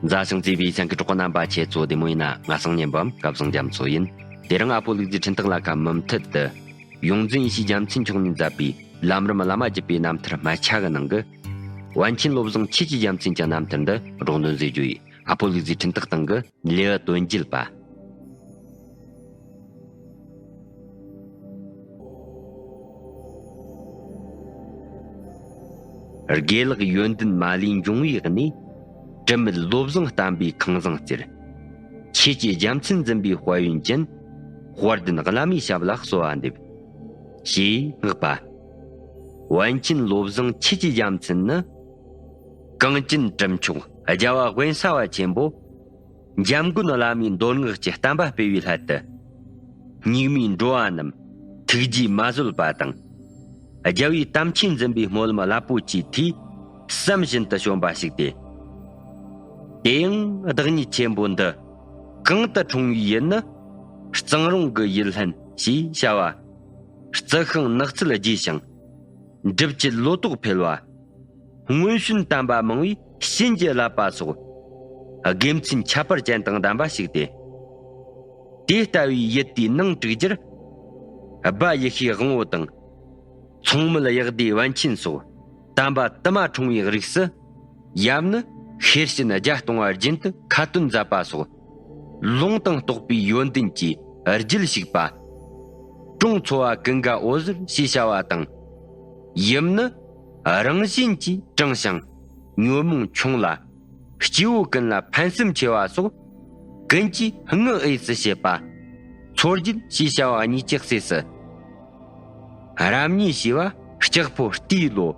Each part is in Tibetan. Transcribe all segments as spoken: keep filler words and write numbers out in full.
མཛའ་ཞིང་བརྩེ་བའི་སེམས་ཀྱི་གྲོགས་པོ་རྣམ་པ། ཁྱེད་ཚོ་བདེ་མོ་ཡིན་ན། ང་སང་ཉན་པའམ་སྐལ་བཟང་རྒྱ་མཚོ་ཡིན། དེ་རིང་ཨ་ཕོ་ལུག་རྫིའི་འཕྲིན་ཐག་ལ་ཁ་མུ་མཐུད་དུ། ཡོངས་འཛིན་ཡེ་ཤེས་རྒྱལ་མཚན་མཆོག་ནས་མཛད་པའི་ལམ་རིམ་བླ་མ་བརྒྱུད་པའི་རྣམ་ཐར་སྨད་ཆ་གི་ནང་གི། པཎ་ཆེན་བློ་བཟང་ཆོས་ཀྱི་རྒྱལ་མཚན་གྱི་རྣམ་ཐར་འདི་སྒྲོག་འདོན་མཛད་རྒྱུ་ཡིན། ཨ་ཕོ་ལུག་རྫིའི་འཕྲིན་ཐག་སྟེང་གི་ལེའུ་དོན་བརྒྱད་པ། དགེ་ལེགས་ཡོན་ཏན་མ་ལུས་འབྱུང་བའི་གནས། དྲི་མེད་བློ་བཟང་བསྟན་པའི་ཁང་བཟང་རྩེར། ཆོས་ཀྱི་རྒྱལ་མཚན་འཛིན་པའི་དཔལ་ཡོན་ཅན། དཔལ་ལྡན་བླ་མའི་ཞབས་ལ་གསོལ་བ་འདེབས། ཞེས་བསྔགས་པ། པཎ་ཆེན་བློ་བཟང་ཆོས་ཀྱི་རྒྱལ་མཚན་ནི། གངས་ཅན་གྲུབ་མཆོག་རྒྱལ་བ་དབེན་ས་པ་ཆེན་པོ། འཇམ་མགོན་བླ་མའི་མདོ་སྔགས་ཀྱི་བསྟན་པ་སྤེལ་བའི་སླད་དུ། སྙིགས་མའི་འགྲོ་བ་རྣམས་ཐུགས་རྗེས་མ་བཟོད་པ་དང་། རྒྱལ་བའི་དམ་ཆོས་འཛིན་པའི་སྨོན་ལམ་རླབས་པོ་ཆེའི་མཐུས་བསམ་བཞིན་དུ་བྱོན་པ་ཞིག་སྟེ། དེ་ཡང་བདག་ཉིད་ཆེན་པོ་འདི་གང་དུ་འཁྲུངས་པའི་ཡུལ་ནི། གཙང་རོང་གི་ཡུལ་ལྷན་ཞེས་བྱ་བ། རྩི་ཤིང་ནགས་ཚལ་རྒྱས་ཤིང་། འགྲུབ་བྱེད་ལོ་ཏོག་འཕེལ་བ། སྔོན་བྱོན་དམ་པ་མང་བའི་བྱིན་གྱིས་བརླབས་པ་སོགས། དགེ་མཚན་ཁྱད་པར་ཅན་དང་ལྡན་པ་ཞིག་སྟེ། དེ་ལྟ་བུའི་ཡུལ་དེའི་ནང་དྲུག་རྒྱུར། སྦ་ཡེ་ཤེས་དབང་པོ་དང་། མཚུངས་མེད་གཡག་སྡེ་པཎ་ཆེན་སོགས་དམ་པ་དུ་མ་འཁྲུངས་པའི་རིགས་སུ། ཡབ་ནི་ཤེར་ཕྱིན་བརྒྱད་སྟོང་བ་རྒྱུན་དུ་ཁ་ཏོན་མཛད་པ་སོགས། ལུང་དང་རྟོགས་པའི་ཡོན་ཏན་གྱིས་རྒྱུད་བཤིག་པ། ཀྲུང་ཚོ་བ་ཀུན་དགའ་འོད་ཟེར་ཞེས་བྱ་བ་དང་། ཡུམ་ནི་རང་བཞིན་གྱིས་དྲང་ཞིང་ཉོན་མོངས་ཆུང་ལ། སྐྱེ་བོ་ཀུན་ལ་ཕན་སེམས་ཆེ་བ་སོགས། ཀུན་གྱིས་བསྔགས་འོས་སུ་བྱེད་པ། མཚོ་རྒྱལ་ཞེས་བྱ་བ་གཉིས་ཀྱི་སྲས་སུ། རབ་གཉིས་ཞེས་པ་ལྕགས་ཕོ་རྟའི་ལོ།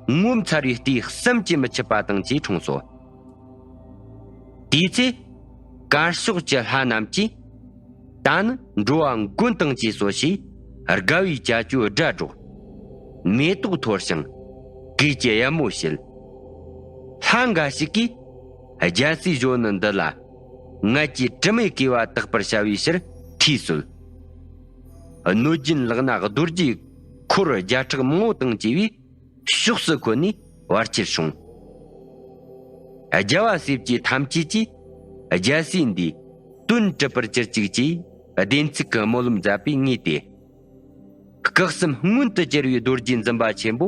ངོ་མཚར་བའི་རྟའི་བསམ་གྱིས་མི་ཁྱབ་པ་དང་བཅས་འཁྲུངས་སོ། དེའི་ཚེ། དཀར་ཕྱོགས་ཀྱི་ལྷ་རྣམས་ཀྱིས། ད་ནི་འགྲོ་བ་མགོན་དང་བཅས་སོ་ཞེས། དགའ་བའི་བྱ་སྤྱོད་སྒྲ་སྒྲོག་མེ་ཏོག་འཐོར་ཞིང་། གོས་ཀྱི་ཡབ་མོ་བྱེད། ལྷ་འགའ་ཞིག་གིས། རྒྱལ་སྲས་གཞོན་ནུ་འདི་ལ། ངལ་གྱིས་དྲི་མེད་བསྐོས་པ་དག་པར་བྱ་བའི་ཕྱིར་ཁྲིད་གསོལ། གནོད་སྦྱིན་ལག་ན་རྡོ་རྗེའི་འཁོར་བརྒྱ་ཕྲག་མང་པོ་དང་བཅས་པའི་ཕྱོགས་སུ་འཁོད་ནས་བར་ཆད་བྱུང་། རྒྱལ་བ་སྲས་ཀྱིས་ཐམས་ཅད་ཀྱིས་རྒྱལ་སྲས་འདིའི་དོན་གྲུབ་པར་གྱུར་ཅིག་ཅེས་བདེན་ཚིག་གི་སྨོན་ལམ་མཛད་པའི་ངོས་ཏེ། སྐུ་གསུམ་མངོན་དུ་གྱུར་པའི་རྡོ་རྗེ་འཛིན་པ་ཆེན་པོ་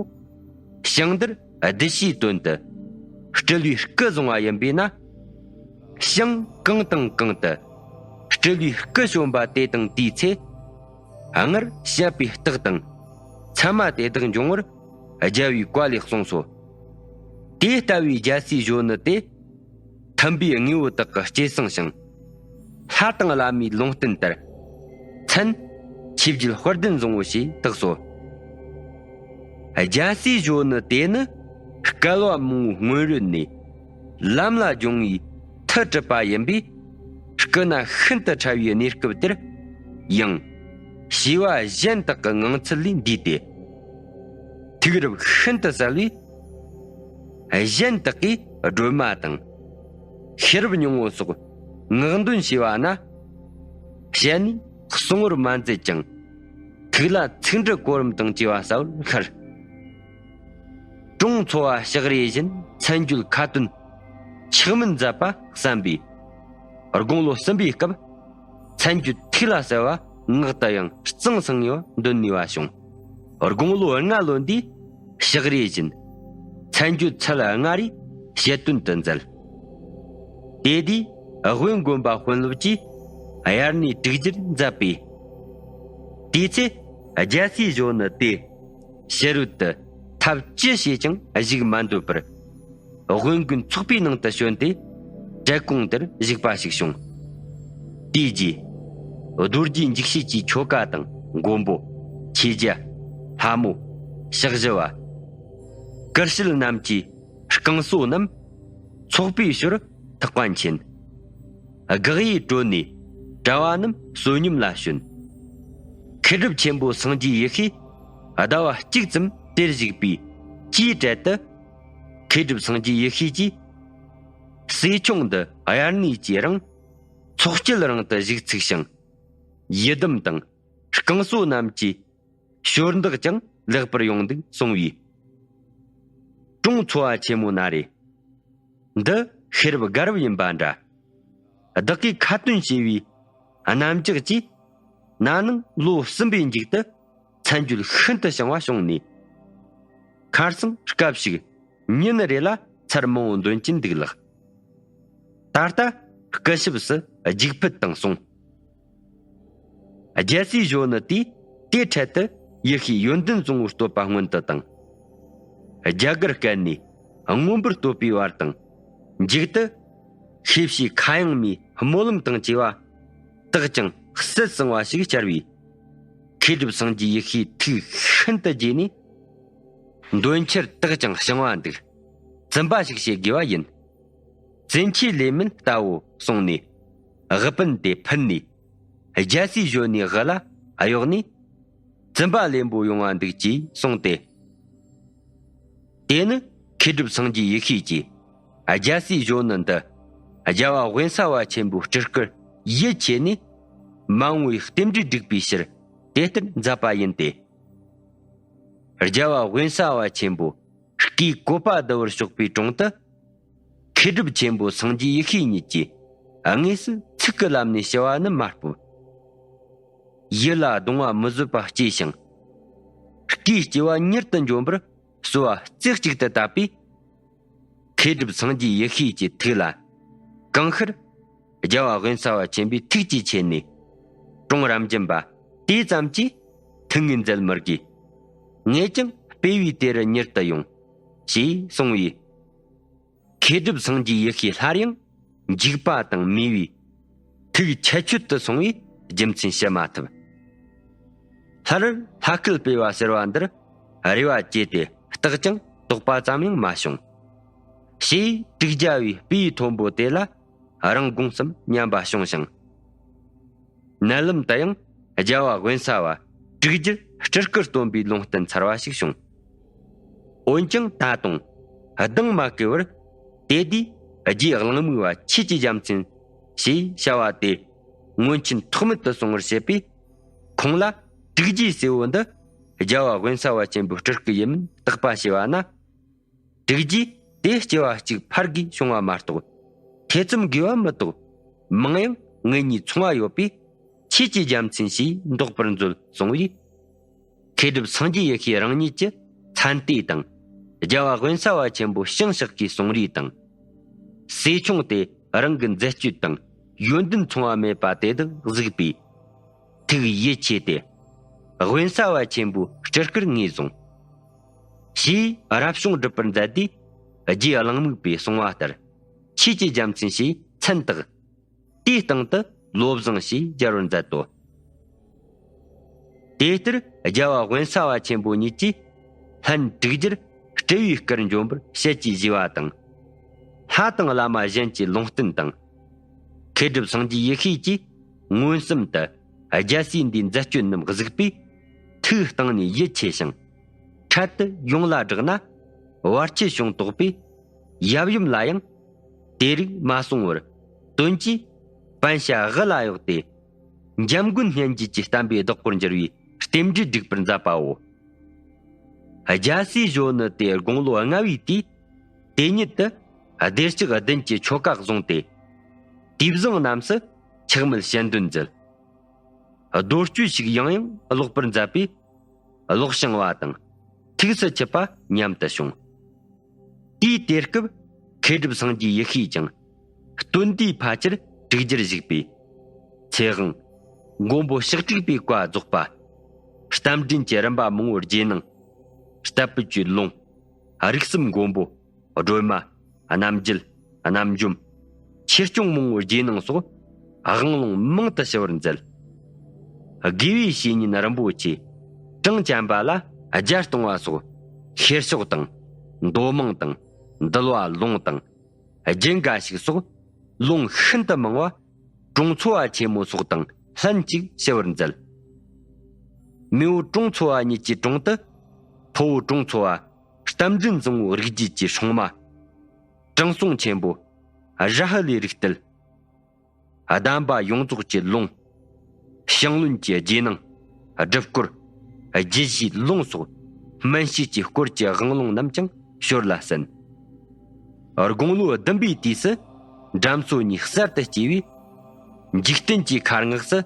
ཞིང་འདིར་གདུལ་བྱའི་དོན་དུ་སྤྲུལ་བའི་སྐུ་བཟུང་བ་ཡིན་པས་ན། ཞིང་གང་དང་གང་དུ་སྤྲུལ་བའི་སྐུ་བྱོན་པ་དེ་དང་དེའི་ཚེ། སྔར་བཤད་པའི་རྟགས་དང་མཚན་མ་དེ་དག་འབྱུང་བར་རྒྱལ་བའི་བཀའ་ལས་གསུངས་སོ། དེ་ལྟ་བུའི་རྒྱལ་སྲས་གཞོན་ནུ་དེ། མཐུན་པའི་དངོས་པོ་དག་གི་སྐྱེད་སྲིང་ཞིང་། ལྷ་དང་བླ་མའི་ལུང་བསྟན་ལྟར། མཚན་ཆོས་བརྒྱུད་དཔལ་ལྡན་བཟང་པོ་ཞེས་བཏགས་སོ། རྒྱལ་སྲས་གཞོན་ནུ་དེ་ནི་བསྐལ་པ་མང་པོའི་སྔོན་རོལ་ནས་ལམ་ལ་སྦྱོང་བའི་མཐུ་གྲུབ་པ་ཡིན་པས། སྐུ་ན་ཤིན་ཏུ་ཕྲ་བའི་གནས་སྐབས་དེར་ཡང་བྱིས་པ་གཞན་དག་གི་ངང་ཚུལ་ལས་འདས་ཏེ། ཐུགས་རབ་ཤིན་ཏུ་གསལ་བས། གཞན་དག་གིས་སྒྲོལ་མ་དང་། ཤེས་རབ་སྙིང་པོ་སོགས་ངག་འདོན་བྱས་པ་ན། ཞལ་ནས་གསུང་བར་མ་མཛད་ཀྱང་། ཐུགས་ལ་ཚིག་འབྲུ་གོ་རིམ་དང་བཅས་པ་གསལ་བར་ཤར། ཀྲུང་ཚོ་བ་ཕྱག་རེ་བཞིན་མཚན་བརྗོད་ཁ་ཏོན་ཆག་མེད་མཛད་པ་བསམ་པས། དགུང་ལོ་གསུམ་པའི་སྐབས། མཚན་བརྗོད་ཐིག་ལ་གསལ་བ་ངག་ཏུ་ཡང་གཙང་སེང་ངེ་བ་འདོན་ནུས་པ་བྱུང་། དགུང་ལོ་ལྔ་ལོན་དུས་ཕྱག་རེ་བཞིན། མཚན་བརྗོད་ཚལ་ལྔ་རུ་བཤད་དོན་དུ་མཛད། དེ་དུས་དབོན་དགོན་པ་དཔོན་སློབ་ཀྱིས་དབྱར་གནས་དྲུག་རྒྱུར་མཛད་པས། དེའི་ཚེ་རྒྱལ་སྲས་གཞོན་ནུ་དེ། ཕྱི་རོལ་དུ་ཐབས་ཅི་བྱས་ཀྱང་བཞུགས་མ་འདོད་པར། དབོན་དགོན་ཚོགས་པའི་ནང་དུ་བྱོན་ཏེ། བྲེ་གུང་དེར་བཞུགས་པ་ཞིག་བྱུང་། དེའི་རྗེས། རྡོ་རྗེ་འཇིགས་བྱེད་ཀྱི་ཆོ་ག་དང་མགོན་པོ། ཆོས་རྒྱལ། ལྷ་མོ། ཕྱག་ཞུ་བ། ཀུ་ཤྲི་རྣམས་ཀྱི་བསྐང་གསོ་རྣམས། ཚོགས་པའི་ཞོར་ཐེག་པ་མཁྱེན། དགག་དབྱེའི་དྲོད་ནས་གྲྭ་བ་རྣམས་བསོད་སྙོམས་ལ་བྱོན། མཁས་གྲུབ་ཆེན་པོ་སངས་རྒྱས་ཡེ་ཤེས་ཟླ་བ་གཅིག་ཙམ་དེར་བཞུགས་པའི་ཅིའི་གྲལ་དུ། མཁས་གྲུབ་སངས་རྒྱས་ཡེ་ཤེས་ཀྱིས། སྲས་ཆུང་འདི་དབྱར་གནས་ཀྱི་རིང་ཚོགས་སྤྱིལ་རིང་དུ་བཞུགས་ཚུགས་ཤིང་། ཡི་དམ་དང་བསྐང་གསོ་རྣམས་ཀྱི་ཞོར་འདེགས་ཀྱང་ལེགས་པར་ཡོང་འདུག་གསུང་བས། ཀྲུང་ཚོ་བ་ཆེན་མོ་ན་རེ། འདི་ ཤེས་རབ་དགའ་རབ་ཡིན་པ་འདྲ། བདག་གིས་ཁ་ཏོན་བྱས་པའི་རྣམ་འཇགས་ཀྱིས་ན་ནིང་ལོ་གསུམ་པའི་མཇུག་ཏུ་མཚན་བརྗོད་ཤིན་ཏུ་བྱང་བ་བྱུང་ནས། ཁར་སང་སྐབས་ཤིག་ཉིན་རེ་ལ་ཚར་མང་བོ་འདོན་གྱིན་འདུག་ལགས། ད་ལྟ་སྐུ་ཞབས་སུ་རྒྱུགས་ཕུད་བཏང་སོང་། རྒྱལ་སྲས་གཞོན་ནུ་དེས་དེ་འཕྲལ་དུ་ཡེ་ཤེས་ཡོན་ཏན་བཟང་བོའི་བསྟོད་པ་སྔོན་དུ་བཏང་། རྒྱ་གར་སྐད་ནས་མངོན་པར་བསྟོད་པའི་བར་དང་། མཇུག་ཏུ་ཤེས་བྱའི་ཁ་གཡང་མའི་སྨོན་ལམ་དང་བཅས་པ་དག་ཀྱང་ཟད་སོང་བ་ཞིག་ཤར་བས། མཁས་གྲུབ་སངས་རྒྱས་ཡེ་ཤེས་ཐུགས་ཤིན་ཏུ་དགྱེས་ནས། འདོན་འཆར་དག་ཀྱང་བྱང་བ་འདུག། བཙུན་པ་ཞིག་བྱེད་དགོས་པ་ཡིན། བཙན་ཆོས་ལས་མེད་ལྟ་བུ་གསུངས་ནས། དབུ་པན་དེ་ཕུད་ནས། རྒྱལ་སྲས་གཞོན་ནུའི་དབུ་ལ་གཡོགས་ནས། བཙུན་པ་ལེན་པོ་ཡོང་བ་འདུག་ཅེས་གསུངས་ཏེ། དེ་ནི་མཁས་གྲུབ་སངས་རྒྱས་ཡེ་ཤེས་ཀྱིས། རྒྱལ་སྲས་གཞོན་ནུ་འདི། རྒྱལ་བ་དབེན་ས་པ་ཆེན་པོའི་སྤྲུལ་སྐུར་ཡིད་ཆེས་ནས། མ་འོངས་པའི་རྟེན་འབྲེལ་སྒྲིག་པའི་ཕྱིར་དེ་ལྟར་མཛད་པ་ཡིན་ཏེ། རྒྱལ་བ་དབེན་ས་པ་ཆེན་པོ་སྐུའི་བཀོད་པ་བསྡུ་བར་གཤེགས་པའི་དྲུང་དུ། མཁས་གྲུབ་ཆེན་པོ་སངས་རྒྱས་ཡེ་ཤེས་ཉིད་ཀྱིས་དངོས་སུ་ཚིག་གི་ལམ་ནས་ཞུ་བ་ནི་མ་སྤོབས། ཡིད་ལ་གདུང་བ་མི་བཟོད་པ་སྐྱེས་ཤིང་། སྐུའི་སྐྱེ་བ་མྱུར་དུ་འབྱོན་པར་གསོལ་བ་རྩེ་གཅིག་ཏུ་བཏབ་པས། མཁས་གྲུབ་སངས་རྒྱས་ཡེ་ཤེས་ཀྱི་ཐུགས་ལ། གང་ཤར། རྒྱལ་བ་དབེན་ས་པ་ཆེན་པོའི་ཐུགས་ཀྱི་ཆེ་ནས། དྲུང་རབ་འབྱམས་པ་དེ་ཙམ་གྱིས་ཐུགས་ངོས་འཛིན་མི་དགོས། ངས་ཀྱང་སྤེལ་བའི་དེ་རུ་མྱུར་དུ་ཡོང་། ཞེས་གསུངས་པས། མཁས་གྲུབ་སངས་རྒྱས་ཡེ་ཤེས་སླར་ཡང་འཇིགས་པ་དང་མོས་པའི་ཐུགས་ཁྱད་ཆོས་དུ་སོང་བའི་རྒྱུ་མཚན་ཞུ་མ་ཐུབ། སླར་ལྷ་སྐུ་སྤེལ་བ་ཟེར་བ་འདིར་རེ་བ་བཅས་ཏེ་རྟགས་ཀྱང་དོགས་པ་ཙམ་ཡང་མ་བྱུང་། ཞེས་དྲུག་བརྒྱ་པའི་སྤོས་ཡི་ཐོན་པོ་དེ་ལ་རང་དགོངས་སམ་སྙམ་པ་བྱུང་ཞིང་། མནལ་ལམ་དུ་ཡང་རྒྱལ་བ་དབེན་ས་པ་དྲུག་བརྒྱར་སྤྲུལ་སྐུར་སྟོན་པའི་ལུང་བསྟན་ཚར་བ་ཞིག་བྱུང་། འོན་ཀྱང་ད་དུང་གདེང་མ་བསྐུལ་བར་དེ་དུས་རྗེ་གླེང་མོལ་བ་ཆོས་ཀྱི་རྒྱལ་མཚན་ཞེས་བྱ་བ་དེ་མངོན་ཆེན་ཐོགས་མེད་དུ་གསུང་བར་བྱེད་པས། ཁོང་ལ་དྲུག་རྗེ་ཟེར་བོ་འདི་རྒྱལ་བ་དབེན་ས་པ་ཆེན་པོའི་སྤྲུལ་སྐུ་ཡིན་མིན་བརྟག་པ་བྱས་པ་ན། དྲུག་རྗེ་དེ་སྐྱེ་བ་གཅིག་ཕར་གྱིས་བྱུང་བ་མ་གཏོགས། ཐེ་ཚོམ་དགོས་པ་མི་གཏོགས། མིང་ཡང་ངེད་གཉིས་མཚུངས་པ་ཡོད་པས། ཆོས་ཀྱི་རྒྱལ་མཚན་ཞེས་འདོགས་པར་མཛོད་གསུང་བས། མཁས་གྲུབ་སངས་རྒྱས་ཡེ་ཤེས་རང་ཉིད་ཀྱི་མཚན་ལྟས་དང་། རྒྱལ་བ་དབེན་ས་པ་ཆེན་པོ་ཞིང་གཤེགས་ཀྱི་གསུང་རིས་དང་། སྲས་ཆུང་དེ་རང་གི་མཛད་སྤྱོད་དང་ཡོན་ཏན་མཚུངས་པ་མེད་པ་དེ་དག་གཟིགས་པས། ཐུགས་ཡིད་ཆེས་ཏེ། དབེན་ས་པ་ཆེན་པོའི་སྤྲུལ་སྐུར་ངོས་བཟུང་། ཞེས་རབ་བྱུང་བསྒྲུབ་པར་མཛད་དུས། རྗེ་གླེང་མོལ་པས་གསུང་བ་ལྟར། ཆོས་ཀྱི་རྒྱལ་མཚན་ཞེས་མཚན་བཏགས། དེའི་སྟེང་དུ་བློ་བཟང་ཞེས་སྦྱར་བར་མཛད་དོ། དེ་ལྟར་རྒྱལ་བ་དབེན་ས་པ་ཆེན་པོ་ཉིད་ཀྱིས། ལྷན་དྲུག་རྒྱལ་སྤྲུལ་བའི་སྐུར་འབྱོན་པར་ཞལ་གྱིས་བཞེས་པ་དང་། ལྷ་དང་བླ་མ་གཞན་གྱི་ལུང་བསྟན་དང་། མཁས་གྲུབ་སངས་རྒྱས་ཡེ་ཤེས་ཀྱིས་མངོན་སུམ་དུ་རྒྱལ་སྲས་འདིའི་མཛད་སྤྱོད་རྣམས་གཟིགས་པས། ཐུགས་གཏིང་ནས་ཡིད་ཆེས་ཤིང་། འཕྲལ་དུ་ཡོངས་ལ་བསྒྲགས་ན་བར་ཆད་བྱུང་དོགས་པས། ཡབ་ཡུམ་ལ་ཡང་དེ་རིགས་མ་གསུང་བར། དོན་གྱིས་པཎ་ཞྭ་དབུ་ལ་གཡོགས་ཏེ། འཇམ་མགོན་སྙན་བརྒྱུད་ཀྱི་བསྟན་པའི་བདག་པོར་འགྱུར་བའི་རྟེན་འབྲེལ་བསྒྲིགས་པར་མཛད་པའོ། རྒྱལ་སྲས་གཞོན་ནུ་དེ་དགུང་ལོ་ལྔ་བའི་དུས། དེ་ཉིད་དུ་བདེ་ལྕག་ལྡན་གྱི་ཆོ་ག་བཟུང་སྟེ། དུས་བཟང་རྣམས་སུ་ཆགས་མེད་སྤྱན་འདུན་མཛད། རྡོ་བཅུད་ཞིག་ཡང་ཡང་ཀློག་པར་མཛད་པས། ཀློག་བྱང་བ་དང་ཐུགས་སུ་ཆུད་པ་མཉམ་དུ་བྱུང་། དུས་དེ་སྐབས་མཁས་གྲུབ་སངས་རྒྱས་ཡེ་ཤེས་ཀྱང་སྟོན་དུས་ཕལ་ཆེར་དྲུག་རྒྱལ་བཞུགས་པས། ཚེ་དབང་མགོན་པོ་ཕྱག་དྲུག་པའི་བཀའ་རྫོགས་པ། རྟ་མགྲིན་གྱི་རིམ་པ་མང་པོར་རྗེས་གནང་། ལྟ་བུ་ཀྱི་ལུང་། རིགས་གསུམ་མགོན་པོ། སྒྲོལ་མ། རྣམ་རྒྱལ། རྣམ་འཇོམས། ཆོས་སྐྱོང་མང་པོའི་རྗེས་གནང་སོགས་དབང་ལུང་མང་དུ་ཞུ་བར་མཛད། དགེ་བའི་བཤེས་གཉེན་རིན་པོ་ཆེ་གྲངས་ཅན་པ་ལ་བརྒྱ་སྟོང་བ་སོགས་ཤེར་ཕྱོགས་དང་མདོ་མང་དང་འདུལ་བ་ལུང་དང་རྒྱུན་འགའ་ཞིག་སོགས་ལུང་ཤིན་ཏུ་མང་བ་དྲུང་འཚོ་བ་ཆེན་མོ་སོགས་དང་ལྷན་ཅིག་ཞུ་བར་མཛད། མེས་པོ་དྲུང་འཚོ་བ་ཉིད་ཀྱི་དྲུང་དུ་ཕུ་བོ་དྲུང་འཚོ་བ་རྟ་མགྲིན་བཟང་པོའི་རིགས་རྒྱུད་ཀྱི་སྲུང་མ། དྲང་སྲོང་ཆེན་པོ་ར་ཧུ་ལའི་རིགས་གཏེར། གདམས་པ་ཡོངས་རྫོགས་ཀྱི་ལུང་། ཞང་བློན་གྱི་རྗེས་གནང་། སྒྲུབ་སྐོར། རྒྱུད་བཞིའི་ལུང་སོགས་སྨན་དཔྱད་ཀྱི་སྐོར་གྱི་དབང་ལུང་རྣམས་ཀྱང་ཞོར་ལ་གསན། དགུང་ལོ་བདུན་པའི་དུས་སུ་འགྲམ་སོ་གཉིས་གསར་དུ་སྐྱེས་པས། འཇིག་རྟེན་གྱི་ཁ་ངག་སུ།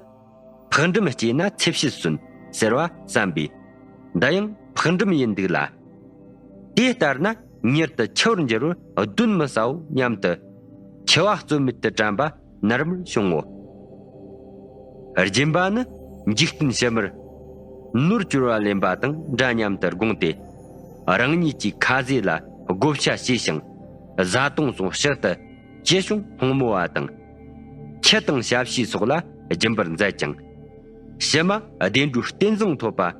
ཕག་འགྲམ་སྐྱེས་ན་ཚེ་ཕྱེད་སོན་ཟེར་བ་བསམ་པས། འདི་ཡང་ཕག་འགྲམ་ཡིན་འདུག་ལ། དེ་ལྟར་ན་མྱུར་དུ་འཆི་བར་འགྱུར་བར་གདོན་མི་ཟའོ་སྙམ་དུ། འཆི་བ་རྩོད་མེད་དུ་དྲན་པ་ནར་མར་བྱུང་ངོ་། སྦྱིན་པ་ནི་འཇིག་རྟེན་ཕྱི་མར་ནོར་བཅོལ་བ་ལེན་པ་དང་འདྲ་སྙམ་དུ་དགོངས་ཏེ། རང་ཉིད་ཀྱི་ཁ་ཟས་ལ་བགོ་བཤའ་བྱས་ཤིང་། བཟའ་བཏུང་སོགས་ཕྱག་ཏུ་ཅི་བྱུང་སྔོན་མོ་བ་དང་། ཁྱི་དང་ཞབས་ཕྱི་སོགས་ལ་སྦྱིན་པར་མཛད་ཅིང་། ཕྱི་མ་བདེ་འགྲོའི་རྟེན་བཟང་ཐོབ་པ།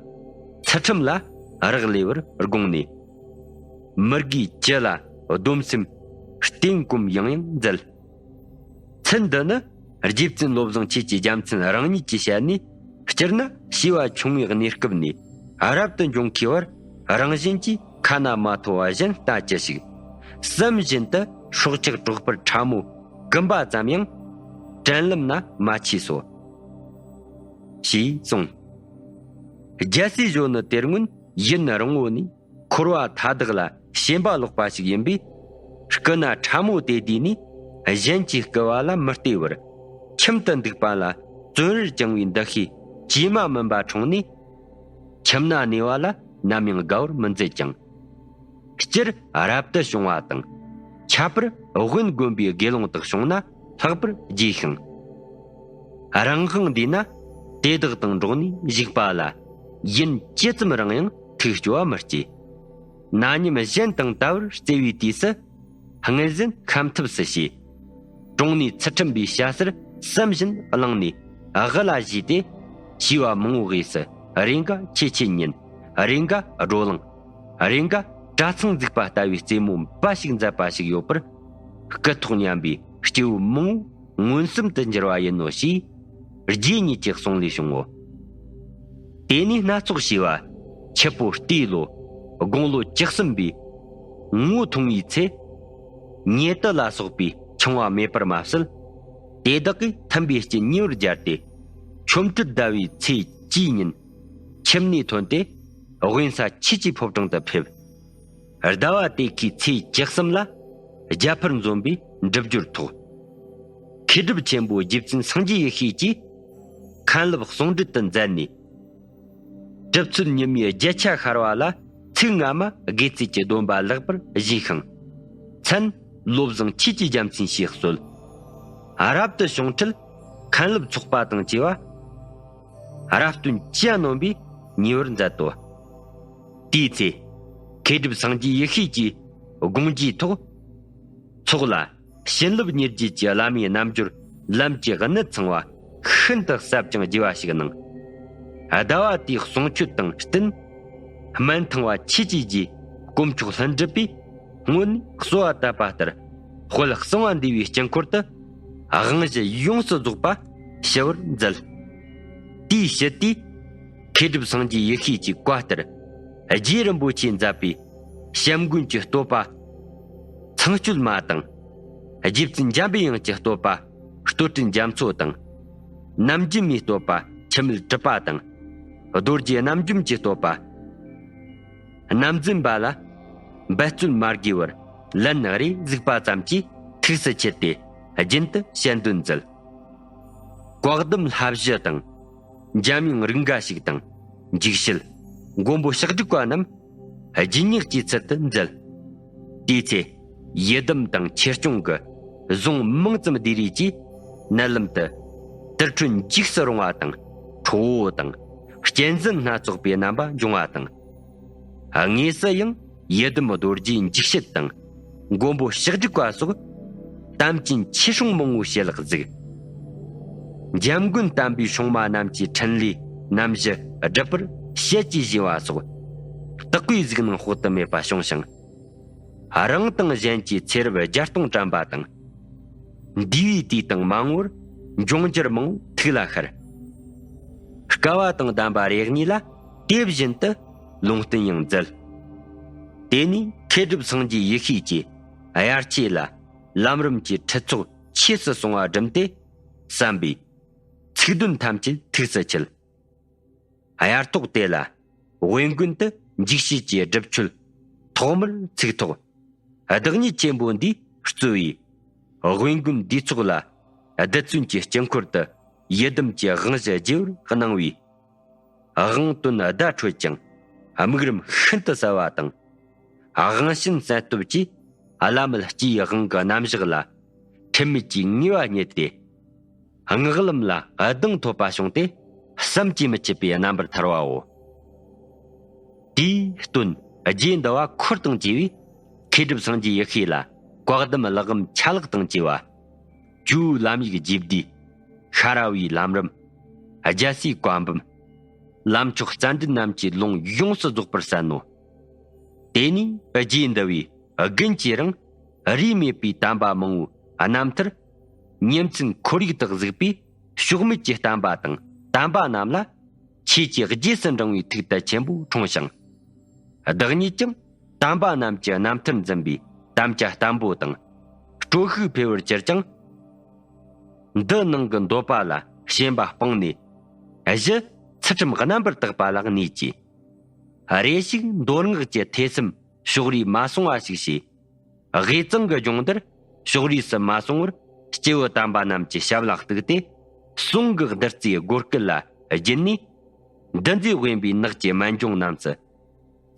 ཚུལ་ཁྲིམས་ལ་རག་ལས་པར་དགོངས་ནས། མི་དགེ་བཅུ་ལ་སྡོམ་སེམས་བསྟེན་སྒོམ་ཡང་ཡང་མཛད། ཚུལ་འདི་ནི་རྗེ་བཙུན་བློ་བཟང་ཆོས་ཀྱི་རྒྱལ་མཚན་རང་ཉིད་ཀྱི་ཞལ་ནས། སྤྱིར་ན་བྱིས་པ་ཆུང་བའི་གནས་སྐབས་ནས་རབ་ཏུ་འབྱུང་ཁའི་བར། རང་བཞིན་གྱིས་ཁ་ན་མ་ཐོ་བ་གཞན་ལྟ་ཅི་ཞིག་བསམ་བཞིན་དུ། སྲོག་ཆགས་གྲོག་པར་ཕྲ་མོ་གུམ་པ་ཙམ་ཡང་དྲན་ལམ་ན་མ་མཆིས་སོ། ཞེས་གསུངས། རྒྱལ་སྲས་གཞོན་ནུ་དེ་སྔོན་ཡུན་རིང་བོ་ནས་འཁོར་བ་མཐའ་དག་ལ་ཞེན་པ་ལོག་པ་ཞིག་ཡིན་པས། སྐུ་ན་ཕྲ་མོ་དེ་དུས་ནས་གཞན་གྱི་སྐུ་བ་ལ་མི་ལྟོས་པར། ཁྱིམ་དུ་འདུག་པ་ལ་བརྩོན་རར་བཅངས་པའི་འདུ་ཤེས་ཇེ་མ་སྨིན་པ་འཁྲུངས་ནས། ཁྱིམ་ན་གནས་པ་ལ་ནམ་ཡང་དགའ་བར་མི་མཛད་ཅིང་། སྤྱིར་རབ་ཏུ་བྱུང་བ་དང་། ཁྱད་པར་དབེན་དགོན་པའི་དགེ་སློང་དག་བྱུང་ན་ལྷག་པར་དགྱེས་ཤིང་། རང་དབང་འདུས་ན་དེ་དག་དང་འགྲོགས་ནས་བཞུགས་པ་ལ་ཡུན་ཇི་ཙམ་རིང་ཡང་ཐུགས་སྐྱོ་བ་མི་སྐྱེ། ན་མཉམ་གཞན་དང་ལྟ་བར་བརྩེ་བའི་དུས་སུ། དངོས་ཟིན་ཁམས་ཐབས་སུ་བྱས། གྲོང་ནས་ཚུལ་ཁྲིམས་པའི་བྱ་སར་བསམ་བཞིན་བླངས་ནས་དབུ་ལ་བཞུས་ཏེ། བྱིས་པ་མང་བོའི་དབུས་སུ་རེ་འགའ་ཁྱེད་ཆོས་ཉན། རེ་འགའ་བགྲོ་གླེང་། རེ་འགའ་གྲྭ་ཚང་འཛུགས་པ་ལྟ་བུའི་རྩེད་མོ་འབའ་ཞིག་མཛད་པ་ཞིག་ཡོད་པར། སྐུ་ཐོག་མཉམ་པའི་སྐྱེ་བོ་མང་བོ་མངོན་སུམ་དུ་འགྱུར་བ་ཡིན་ནོ་ཞེས་རྗེ་ཉིད་ཀྱི་གསུང་ལས་བྱུང་ངོ་། དེ་ནས་སྣ་ཚོགས་བྱིས་པ་ཁྱི་ཕོ་རྟའི་ལོ། དགུང་ལོ་བཅུ་གསུམ་པའི་ངོ་ཐོང་བའི་ཚེ། ཉེ་དུ་ལ་སོགས་པའི་ཆུང་བ་མེད་པར་མ་ཟད། དེ་དག་གིས་མཐུན་པའི་རྐྱེན་ཉེ་བར་སྦྱར་ཏེ། ཆོ་འཕྲུལ་ཟླ་བའི་ཚེས་བཅུའི་ཉིན། ཁྱིམ་ནས་ཐོན་ཏེ་དབེན་ས་ཆོས་ཀྱི་ཕོ་བྲང་དུ་ཕེབས། ཟླ་བ་དེ་ཁའི་ཚེས་བཅུ་གསུམ་ལ་རྒྱ་ཕར་འཛོམས་པའི་འགྲུབ་སྦྱོར་ཐོག། མཁས་གྲུབ་ཆེན་པོ་རྗེ་བཙུན་སངས་རྒྱས་ཡེ་ཤེས་ཀྱིས་མཁན་སློབ་ཟུང་འབྲེལ་དུ་མཛད་ནས། གྲུབ་ཚུལ་ཉི་མའི་བརྒྱད་ཆ་ཤར་བ་ལ་ཚིག་སྔ་མ་དགེ་རྩེ་གྱི་སྡོམ་པ་ལེགས་པར་བཞེས་ཤིང་། མཚན་བློ་བཟང་ཆོས་ཀྱི་རྒྱལ་མཚན་ཞེས་གསོལ། རབ་ཏུ་བྱུང་འཕྲལ་མཁན་སློབ་ཚོགས་པ་དང་བཅས་པ། རབ་སྟོན་ཅི་ཡང་ནོམ་པས་ཉེ་བར་མཛད་དོ། དེའི་ཚེ། མཁས་གྲུབ་སངས་རྒྱས་ཡེ་ཤེས་ཀྱི་དགོངས་རྒྱུའི་ཐོག། ཚོགས་ལ་བྱིན་རླབས་མྱུར་རྒྱས་ཀྱི་བླ་མའི་རྣལ་འབྱོར་ལམ་གྱི་གནད་ཚང་བ་ཤིན་ཏུ་ཟབ་ཅིང་རྒྱས་པ་ཞིག་གནང་། ཟླ་བ་དེའི་གསུང་ཆོས་དང་བསྟུན། སྨན་ཐང་བ་ཆོས་ཀྱི་རྗེ་དཀོན་མཆོག་ལྷུན་གྲུབ་པས། སྔོན་ནས་གསོལ་བ་བཏབ་པ་ལྟར། དཔལ་གསང་བ་འདུས་པའི་དཀྱིལ་འཁོར་དུ། དབང་བཞི་ཡོངས་སུ་རྫོགས་པ་ཞུ་བར་མཛད། དེའི་ཕྱི་དུས། མཁས་གྲུབ་སངས་རྒྱས་ཡེ་ཤེས་ཀྱི་བཀའ་ལྟར། རྗེ་རིན་པོ་ཆེས་མཛད་པའི་བྱམས་མགོན་གྱི་བསྟོད་པ། ཚངས་སྤྱོད་མ་དང་། རྗེ་བཙུན་འཇམ་པའི་དབྱངས་ཀྱི་བསྟོད་པ། བསྟོད་སྤྲིན་རྒྱ་མཚོ་དང་། ནམ་རྒྱུན་མའི་བསྟོད་པ་འཆི་མེད་གྲུབ་པ་དང་། རྡོ་རྗེ་རྣམ་འཇོམས་ཀྱི་བསྟོད་པ། རྣམ་འཛིན་པ་ལ་འབད་རྩོལ་མ་དགོས་པར་ལན་རེ་གཟིགས་པ་ཙམ་གྱིས་ཐུགས་སུ་ཆུད་དེ་རྒྱུན་དུ་བཤད་འདོན་མཛད། བཀའ་གདམས་ལྷ་བཞི་དང་། འཇམ་དབྱངས་རིགས་འགའ་ཞིག་དང་། འཇིགས་བྱེད། མགོན་པོ་ཕྱག་དྲུག་པ་རྣམས་རྗེས་སྙེགས་ཀྱི་ཚུལ་དུ་མཛད། དེའི་ཚེ། ཡི་དམ་དང་ཆོས་སྐྱོང་གི་གཟུངས་མང་ཙམ་བཟླས་རེས་ཀྱིས་མནལ་ལམ་དུ། དུར་ཁྲོད་འཇིགས་སུ་རུང་བ་དང་། ཁྲོ་བོ་དང་། གཅན་གཟན་སྣ་ཚོགས་པའི་རྣམ་པ་འབྱུང་བ་དང་། དངོས་སུ་ཡང་ཡི་དམ་རྡོ་རྗེ་འཇིགས་བྱེད་དང་། མགོན་པོ་ཕྱག་དྲུག་པ་སོགས་དམ་ཅན་ཆོས་སྲུང་མང་བོའི་ཞལ་གཟིགས། འཇམ་མགོན་བསྟན་པའི་སྲུང་མ་རྣམས་ཀྱི་འཕྲིན་ལས་རྣམ་བཞི་སྒྲུབ་པར་ཞལ་གྱིས་བཞེས་པ་སོགས་བརྟག་པའི་གཟིགས་སྣང་དཔག་ཏུ་མེད་པ་བྱུང་ཞིང་། རང་དང་གཞན་གྱི་ཚེ་རབས་བརྒྱ་སྟོང་དྲན་པ་དང་། འདས་པའི་དུས་དང་མ་འོངས་པར་འབྱུང་འགྱུར་མང་པོ་ཐུགས་ལ་ཤར། སྐལ་བ་དང་ལྡན་པ་རེ་གཉིས་ལ་དེ་བཞིན་དུ་ལུང་བསྟན་ཡང་མཛད། དེ་ནས་མཁས་གྲུབ་སངས་རྒྱས་ཡེ་ཤེས་ཀྱིས་དབྱར་ཆོས་ལ་ལམ་རིམ་གྱི་ཁྲིད་ཚོགས་ཆོས་སུ་གསུང་བ་བསྒྲུབས་ཏེ་བསམ་པས། ཚིག་དོན་ཐམས་ཅད་ཐུགས་སུ་ཆུད། དབྱར་ཐོག་དེ་ལ་དབེན་དགོན་དུ་འཇིགས་བྱེད་ཀྱི་སྒྲུབ་མཆོད་ཐོག་མར་ཚིག་ཐོག། བདག་ཉིད་ཆེན་པོ་འདིས་གཙོས་པའི་དབེན་དགོན་འདིའི་ཚོགས་ལ་རྡུལ་ཚོན་གྱི་དཀྱིལ་འཁོར་དུ་ཡི་དམ་གྱི་དབང་བཞི་རྒྱས་པར་གནང་བའི་དབང་དོན་བརྡ་འཕྲོད་ཅིང་དམིགས་རིམ་ཤིན་ཏུ་གསལ་བ་དང་། དབང་བྱིན་གསལ་སྟོབས་ཀྱིས་བླ་མེད་སྤྱིའི་དབང་གི་རྣམ་གཞག་ལ་ཁྲིམས་མེད་ཀྱི་ངེས་པ་རྙེད་དེ། སྔགས་ལམ་ལ་གདེང་ཐོབ་པ་བྱུང་སྟེ་བསམ་གྱིས་མི་ཁྱབ་པའི་རྣམ་པར་ཐར་བའོ། དེའི་སྟོན་རྗེ་འདི་བ་འཁོར་དང་བཅས་པས་མཁས་གྲུབ་སངས་རྒྱས་ཡེ་ཤེས་ལ་བཀའ་གདམས་གླེགས་བམ་ཆ་ལག་དང་བཅས་པ། ཇོ་བོའི་ལམ་ཡིག་རྒྱས་བསྡུས། ཤ་ར་བའི་ལམ་རིམ། རྒྱལ་སྲས་བཀའ་འབུམ། ལམ་མཆོག་རྩ་འགྲེལ་རྣམས་ཀྱི་ལུང་ཡོངས་སུ་རྫོགས་པར་གསན་ནོ། དེ་ནས་རྗེ་འདི་བས་རྒན་གྱིས་རང་རིས་མེད་པའི་དམ་པ་མང་བོའི་རྣམ་ཐར་ཉིན་མཚན་ཁོར་ཡུག་ཏུ་གཟིགས་པས་ཕྱོགས་མེད་ཀྱི་བསྟན་པ་དང་བསྟན་པ་རྣམས་ལ་ཆོས་ཀྱི་རྗེས་སུ་འབྲང་བའི་ཐུགས་དད་ཆེན་པོ་འཁྲུངས་ཤིང་། བདག་ཉིད་ཀྱང་དམ་པ་རྣམས་ཀྱི་རྣམ་ཐར་འཛིན་པའི་དམ་བཅའ་བརྟན་པོ་དང་སྤྲོ་ཤུགས་འཕེལ་བར་གྱུར་ཅིང་། འདི་ནང་གི་འདོད་པ་ལ་ཞེན་པ་སྤངས་ནས་གཞི་ཚུལ་ཁྲིམས་རྣམ་པར་དག་པ་ལ་གནས་ཀྱིས། རེ་ཞིག་མདོ་སྔགས་ཀྱི་ཐོས་བསམ་ཕྱོགས་རིས་མ་སོང་བ་ཞིག་བྱས། དབུས་གཙང་གི་ལྗོངས་འདིར་ཕྱོགས་རིས་སུ་མ་སོང་བར་སྐྱེ་བོ་དམ་པ་རྣམས་ཀྱི་ཞབས་ལ་གཏུགས་ཏེ། གསུང་གི་བདུད་རྩིའི་སྒོ་སྐུད་ལ་བརྒྱུད་ནས། འདུ་འཛིས་དབེན་པའི་ནགས་ཀྱི་མན་ཇུང་རྣམས་སུ།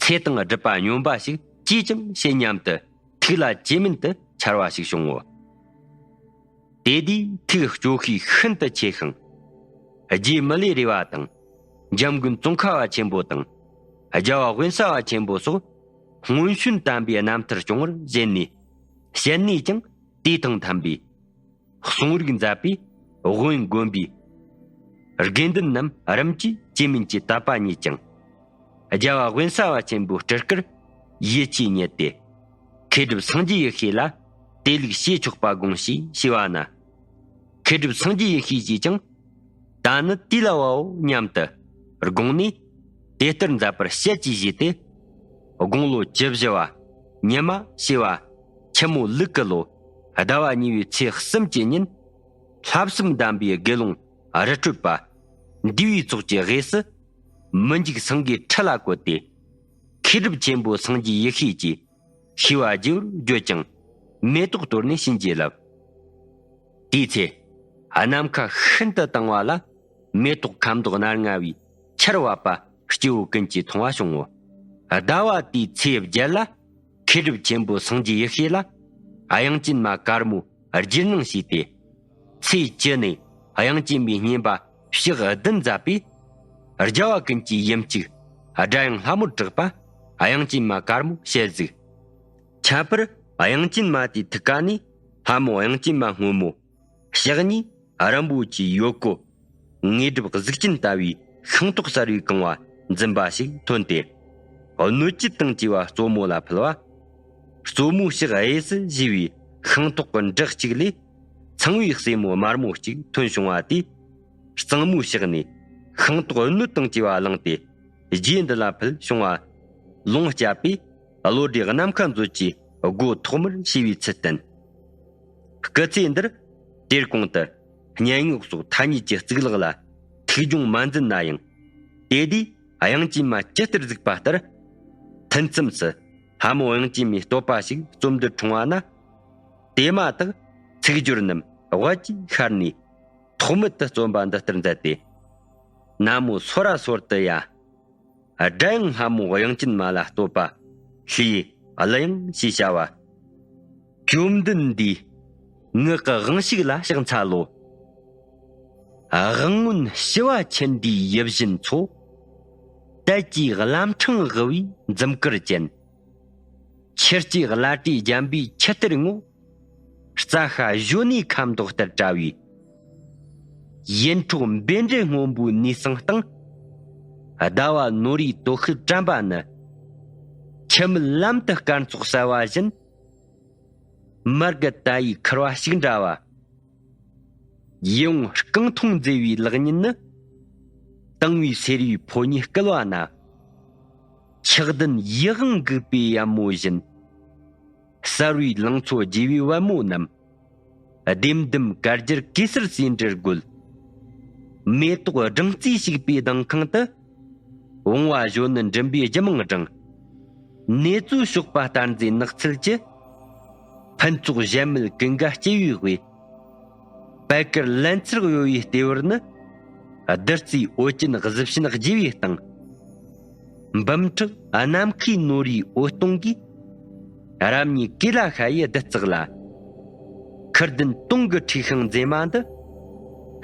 ཚེ་དང་སྒྲུབ་པ་སྙོམས་པ་ཞིག་ཅིས་ཀྱང་བྱེད་སྙམ་དུ་ཐུགས་ལ་ཇེ་སྨིན་དུ་འཆར་བ་ཞིག་བྱུང་ངོ་། དེ་དུས་ཐུགས་སྐྱོ་ཤས་ཤིན་ཏུ་ཆེ་ཞིང་། རྗེ་མི་ལའི་རས་པ་དང་། འཇམ་མགོན་ཙོང་ཁ་བ་ཆེན་པོ་དང་། རྒྱལ་བ་དབེན་ས་བ་ཆེན་པོ་སོགས་སྔོན་བྱོན་དམ་པའི་རྣམ་ཐར་སྐྱོང་བར་བཞེད་ནས། བཤད་ནས་ཀྱང་དེ་དང་མཐུན་པའི་གསུང་རིག་མཛད་པས་དབེན་དགོན་པའི་དགེ་འདུན་རྣམས་རིམ་གྱིས་ཇེ་སྨིན་གྱིས་དད་པ་རྙེད་ཅིང་། རྒྱལ་བ་དབེན་ས་བ་ཆེན་པོའི་སྤྲུལ་སྐུར་ཡིད་ཆེས་རྙེད་དེ། མཁས་གྲུབ་སངས་རྒྱས་ཡེ་ཤེས་ལ་དེ་ལུགས་བྱེད་ཆོག་པ་དགོངས་ཞེས་ཞུས་པ་ན། མཁས་གྲུབ་སངས་རྒྱས་ཡེ་ཤེས་ཀྱིས་ཀྱང་། ད་ནི་དེ་ལ་བའོ་སྙམ་དུ་དགོངས་ནས། དེ་ལྟར་མཛད་པར་ཞལ་གྱིས་བཞེས་ཏེ། དགུང་ལོ་བཅུ་བཞི་བ། ཉི་མ་བྱེ་བ། ཆུ་མོ་ལུག་གི་ལོ། ཟླ་བ་གཉིས་པའི་ཚེས་གསུམ་གྱི་ཉིན། ལྷ་བསམ་གདམས་པའི་དགེ་སློང་རི་ཁྲོད་པ། འདུས་པའི་ཚོགས་ཀྱི་དབུས་སུ། མི་འཇིགས་སེང་གེའི་ཁྲི་ལ་བཀོད་དེ། མཁས་གྲུབ་ཆེན་པོ་སངས་རྒྱས་ཡེ་ཤེས་ཀྱིས། ཤེས་པ་རྒྱས་པར་བརྗོད་ཅིང་། མེ་ཏོག་གཏོར་ནས་བྱིན་གྱིས་བརླབས། དེའི་ཚེ། ནམ་མཁའ་ཤིན་ཏུ་དྭངས་བ་ལ། མེ་ཏོག་ཁ་མདོག་སྣར་ང་བའི་ཆར་བབས་པ་སྐྱེ་བོ་ཀུན་གྱིས་མཐོང་བ་བྱུང་ངོ་། ཟླ་བ་དེའི་ཚེས་བརྒྱད་ལ། མཁས་གྲུབ་ཆེན་པོ་སངས་རྒྱས་ཡེ་ཤེས་ལ། དབྱངས་ཅན་མ་དཀར་མོ་རྗེས་གནང་བྱས་ཏེ། ཚེས་བཅུ་ནས་དབྱངས་ཅན་མའི་བསྙེན་པ་ཕྱག་བདུན་མཛད་པས། རྒྱལ་བ་ཀུན་གྱི་ཡུམ་གཅིག་སྒྲ་དབྱངས་ལྷ་མོར་གྲགས་པ་དབྱངས་ཅན་མ་དཀར་མོ་ཞལ་གཟིགས། ཁྱད་པར་དབྱངས་ཅན་མ་དེའི་ཐུགས་ཀ་ནས་ལྷ་མོ་དབྱངས་ཅན་མ་སྔོན་མོ། ཕྱག་གཉིས་རིན་པོ་ཆེའི་ཡོལ་གོ། དངོས་གྲུབ་གཟུགས་ཅན་ལྟ་བུའི་ཤིང་ཏོག་གསར་བའི་གང་བ་འཛིན་པ་ཞིག་ཐོན་ཏེ། སྣོད་བཅུད་དང་བཅས་པ་གཙོ་མོ་ལ་ཕུལ་བ། གཙོ་མོའི་ཕྱག་གཡས་སུ་བཞེས་པའི་ཤིང་ཏོག་གི་འབྲུ་གཅིག་ལས། ཚངས་པའི་སྲས་མོ་དམར་མོ་གཅིག་ཐོན་བྱུང་བ་དེས། གཙང་མོའི་ཕྱག་ནས་ཤིང་ཏོག་སྣོད་དང་བཅས་པ་བླངས་ཏེ། རྗེ་འདི་ལ་ཕུལ་བྱུང་བ། ལོངས་སྤྱད་པས། བློ་གྲོས་ནམ་མཁའ་མཛོད་ཀྱི་སྒོ་ཐོག་མར་ཕྱེ་བའི་ཚུལ་བསྟན། སྐུ་ཚེ་འདིར་དེར་གོང་དུ་སྙན་ངག་སོགས་ཐ་སྙད་ཀྱི་གཙུག་ལག་ལ་ཐུགས་སྦྱོང་མ་འཛིན་ན་ཡང་། དེ་དུས་དབྱངས་ཅན་མ་ཇི་ལྟར་གཟིགས་པ་ལྟར། ཐུན་མཚམས་སུ་ལྷ་མོ་དབྱངས་ཅན་མའི་བསྟོད་པ་ཞིག་རྩོམ་འདི་འཁྲུངས་པ་ན། དེ་མ་ཐག་ཚིག་སྦྱོར་རྣམས་དབལ་གྱིས་ཤར་ནས། ཐོགས་མེད་དུ་རྩོམ་པ་འདི་ལྟར་མཛད་དེ། ན་མོ་སོ་ར་སོར་དུ་ཡ། སྒྲ་དབྱངས་ལྷ་མོ་དབྱངས་ཅན་མ་ལ་བསྟོད་པ། ལྷའི་གླུ་དབྱངས་ཞེས་བྱ་བ། བཅོམ་ལྡན་འདས་ངག་གི་དབང་ཕྱུག་ལ་ཕྱག་འཚལ་ལོ། དབང་མངོན་ཞི་བ་ཆེན་པོའི་ཡིད་བཞིན་མཚོ། དལ་གྱི་ལམ་འཕྲང་དབུ་བའི་འཛུམ་དཀར་ཅན། ཆུ་སྐྱེས་བླ་བྲེ་འཇམ་པའི་ཆུ་གཏེར་ངོགས། རྩྭ་ཤ་གཞོན་ནུའི་ཁ་མདོག་ལྟར་བཀྲ་བའི། ཡིད་འཕྲོག་འབེན་འདྲེ་སྔོན་པོའི་ནུས་གསང་སྟེང་། ཟླ་བ་ནོར་བུའི་དོ་ཤལ་དྲན་པ་ནི། འཆི་མེད་ལམ་དུ་སྐར་ཚོགས་གསལ་བ་བཞིན། མར་གད་ད་ཡི་འཁུར་བ་ཞིག་འདྲ་བ། ཡིད་འོང་རྐང་འཐུང་མཛེས་པའི་ལག་གཉིས་ནི། དྭངས་བའི་སེར་བའི་ཕོ་ཉས་བསྐུལ་བ་ན། ཆགས་ལྡན་ཡིད་དབང་འགུགས་པའི་ཡམ་མོ་བཞིན། གསར་བའི་ལང་ཚོ་རྒྱས་པའི་པད་མོ་རྣམས། ལྡེམ་ལྡེམ་གར་སྒྱུར་གེ་སར་ཟེའུ་འབྲུར་རྒོལ། མེ་ཏོག་སྦྲང་རྩིས་བྱུགས་པའི་ལྡིང་ཁང་དུ། བུང་བ་གཞོན་ནུ་མགྲིན་པའི་རྒྱུད་མང་བསྒྲེངས། ནེ་ཙོའི་གཤོག་པ་སྟར་མཛེས་ནགས་ཚལ་གྱི། ཕུན་ཚོགས་གཞལ་མེད་ཀུན་དགའ་སྐྱེ་བོའི་དབུས། པད་དཀར་ལན་ཚྭར་གཡོ་བའི་ལྟེ་བར་ནི། བདུད་རྩིའི་འོ་ཅན་གཟི་བྱིན་རྒྱས་པའི་སྟེང་། འབུམ་ཕྲག་ནམ་མཁའི་ནོར་བུའི་འོད་སྟོང་གིས། རབ་མྱེས་གོས་ལ་ཤ་ཡི་བདུད་རྩི་ལ། ཁུར་ལྡན་དུང་གི་འཁྲིགས་ཤིང་མཛེས་མ་འདི།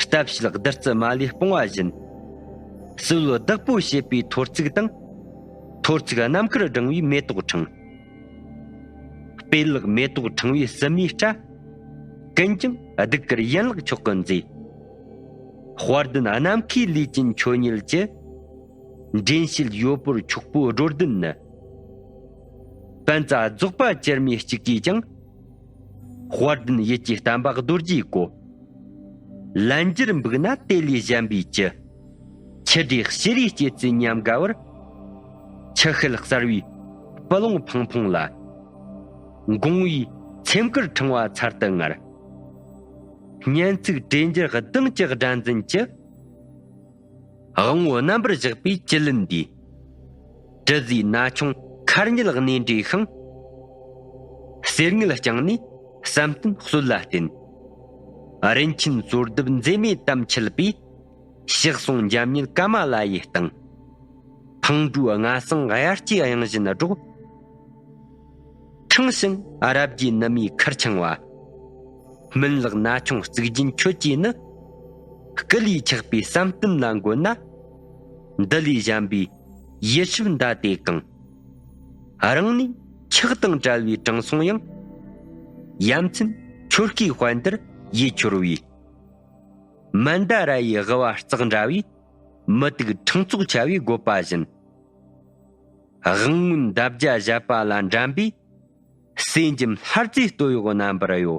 སྟབས་ཞིག་བདུད་རྩི་མ་ལུས་སྤུངས་པ་བཞིན། སྲིད་བདག་པོ་བྱེད་པའི་ཐོར་ཚུགས་དང་། ཐོར་ཚུགས་རྣམ་དཀར་བསྒྲེངས་པའི་མེ་ཏོག་ཕྲེང་། སྤོས་ལེགས་མེ་ཏོག་ཕྲེང་བའི་སིལ་མའི་སྒྲ། ཀུན་ཀྱང་གདུགས་དཀར་ཡན་ལག་མཆོག་གི་མཛེས། དཔལ་ལྡན་ནམ་མཁའི་ལུས་ཅན་ཁྱོད་ཉིད་ཀྱི། འདྲེན་བྱེད་ཡོལ་པོར་འཁྱུག་པོའི་སྒྲོ་ལྡན་ནི། པཉྩ་རྫོགས་པ་ཅེར་མའི་གཅིག་གིས་ཀྱང་། དཔལ་ལྡན་ཡིད་ཀྱི་བསྟན་པ་རྡོ་རྗེའི་གོ། ལན་བརྒྱར་འབིགས་ན་དེ་ལས་གཞན་པའི་ཅི། ཆུ་འབྲས་ཕྱུར་རེའི་སྐྱེད་ཚལ་ཉམས་དགའ་བར། ཆུ་ཤེལ་གསར་བའི་སྤུ་ལོང་ཕང་ཕུང་ལ། འགོང་བོའི་ཚེམས་དཀར་ཕྲེང་བ་ཚར་དུ་དངར། སྙན་ཚིག་དྲོས་འགྱུར་གདངས་ཀྱི་སྒྲ་འཛིན་གྱི། དབང་པོ་རྣམ་པར་བཞག་པའི་བཅུད་ལེན་འདིས། དྲི་ཟའི་ན་ཆུང་མཁར་ཉིལ་གནས་འདྲའི་ཤིང་། གསེར་དངུལ་རྐྱང་ནས་བསམ་གཏན་གསོལ་ལ་བརྟེན། རིན་ཆེན་གསོལ་གདབ་མཛེས་མའི་དམ་འཆལ་པའི། ཕྱག་ཟུང་འཇམ་མཉེན་ཀ་མ་ལ་ཡའི་སྟེང་། འཕང་འགྲོའི་རྔ་གསང་དབྱར་སྐྱེས་དབྱངས་བཞིན་སྒྲོག། ཕྲེང་ཞིང་རབ་རྒྱས་ནུ་མའི་ཁུར་འཆང་བ། སྨིན་ལེགས་ན་ཆུང་གཙུག་རྒྱན་ཁྱོད་ཀྱིས་ནི། སྐུ་ལུས་ཆགས་པའི་བསམ་གཏན་ལ་འགོད་ན། འདི་ལས་གཞན་པའི་ཡིད་སྲིབ་མདའ་དེ་གང་། རང་ནས་ཆགས་དང་བྲལ་བའི་དྲང་སྲོང་ཡང་། ཡ་མཚན་ཁྱོད་སྐུའི་དཔལ་འདིར་ཡིད་འཆོར་བའི། མན་དཱ་ར་ཡི་དབུ་བ་ལྩག་འདྲ་བའི། མུ་ཏིག་ཕྲེང་ཚོགས་ཆ་བའི་དགོད་པ་བཞིན། དབང་མངོན་འདབ་བརྒྱ་བཞད་པ་ལ་འགྲན་པའི། སྲས་འཇིམ་ལྷ་རྫས་སྟོད་གཡོགས་རྣམ་པར་གཡོ།